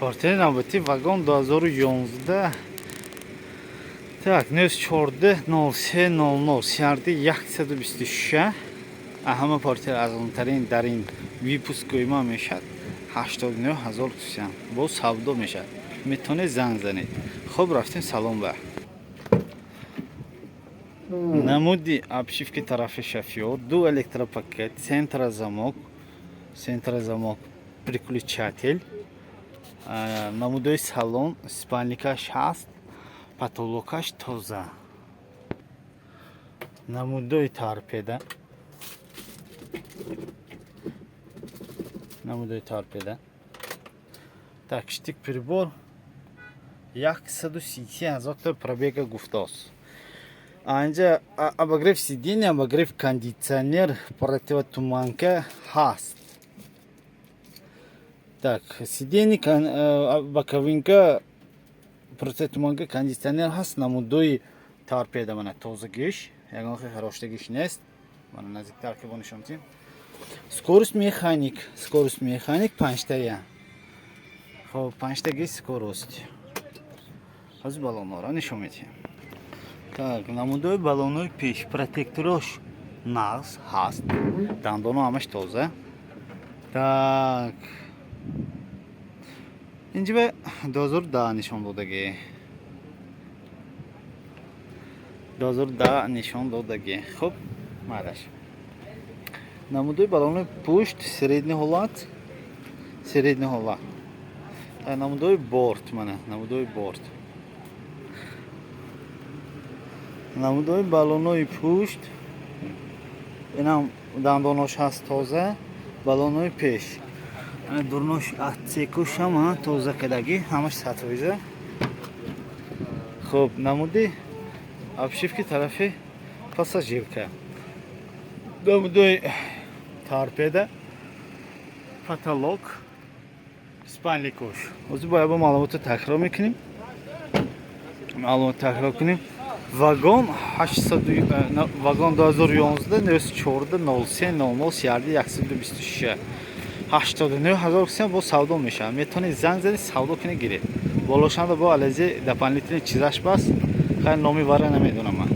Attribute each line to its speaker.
Speaker 1: Портери навбатӣ Вагон 2011. Так, 14 03 00 CRD 126. Ҳама портер арзонтарин дар ин выпуск ма мешад 89 ҳазор сум. Боз савдо мешад, метавонед занг занед. Хуб, рафтем салон. Ба намуди обшивки тарафи шофёр, ду электропакет, центрозамок, центрозамок, переключатель, намудои салон, спальникаш ҳаст, потолокаш тоза, намудои торпеда, намудои торпеда. Так, штик прибор, 130 ҳазорта пробега гуфтааст. Анҷа обогрев сиденья, обогрев, кондитсионер, противотуманка ҳаст. Так, сиденье, боковинка, противотуманка, кондитсионер ҳаст. Намудои торпеда, мана, тозагиш, ягон хел хароштагиш нест. Мана, наздиктар ки бо нишон тим. Скорость механик, скорость механик панҷтая. Хоб, панҷтаги скорость. Ҳозир баллонҳоро нишон медиҳем. Так, намудои баллонҳои пеш, протекторош нағз ҳаст, дандоно ҳамаш тоза. Так, инҷа 2010 нишон додагӣ, 2010 нишон додагӣ. Хуб, майлаш. Намудои баллони пушт средний ҳолат, средний ҳолат. Намудои борт, мана, намудои борт, намудои баллонҳои пушт, инам дандонош ҳаст тоза. Баллонҳои пеш, дурнош, отсекош ҳама тоза кардагӣ, ҳамаш 100%. Хуб, намуди обшивки тарафи пассажирка, намудои торпеда, потолок, спальникош. Ҳозир бояд бо маълумотро такрор мекунем, маълумот такрор кунем. Вагон 800, Вагон 2011, 94 03 00 CRD 126, 89 ҳазор сум, бо савдо мешавад. Метавонед занг занед, савдо кунед, гиред. Болошанда бо алези дополнительный чизаш бас. Хай, номи вара намедонам ман.